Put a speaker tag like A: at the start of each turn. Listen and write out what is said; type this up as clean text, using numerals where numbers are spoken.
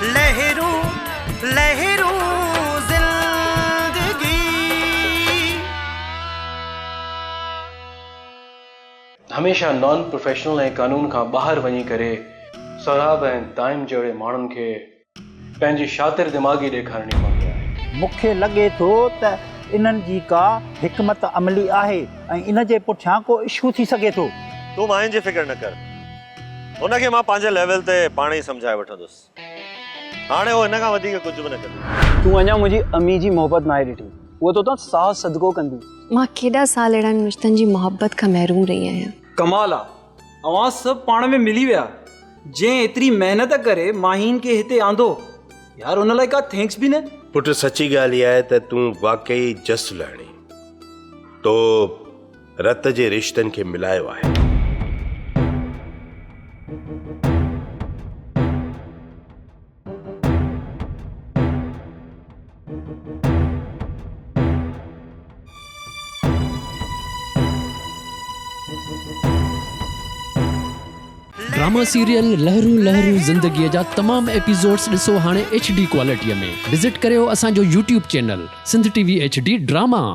A: لهرون لهرون زندگي.
B: هميشه نان پروفيشنل ۽ قانون کان ٻاهر وڃي ڪري سهراب ۽ دائم جهڙي ماڻهن کي پنهنجي شاطر دماغي ڏيکارڻي پوندي آهي.
C: مون کي لڳي ٿو ته انهن جي ڪا حڪمت عملي آهي ۽ ان جي پٺيان ڪو اشو ٿي سگهي ٿو.
D: تون ماهين جي فڪر نه ڪر. هن کي مان پنهنجي ليول تي پاڻ ئي سمجهائي وٺندس. هاڻي هو هن کان وڌيڪ ڪجهه به نه ڪندي.
E: تون اڃا منهنجي امي جي محبت ناهي ڏٺي. هوء توتان ساهه صدقو ڪندي.
F: مان ڪيڏا سال اهڙن رشتن جي محبت کان محروم رهي آهيان.
E: ڪمال آ. اوهان سڀ پاڻ ۾ ملي ويا. جنهن ايتري محنت ڪري ماهين کي هتي آندو يار ان لاء ڪا thanks به نه.
G: پٽ سچي ڳالهه اها آهي ته تون واقعي جس لهڻي. تو رت جي رشتن کي ملايو آهي.
H: ڊراما سيريل لهرون لهرون زندگيء جا تمام ايپيسوڊز ڏسو هاڻي ايڇ ڊي ڪوالٽيء ۾ وزٽ ڪريو اسان جو YouTube channel Sindh T V H D drama.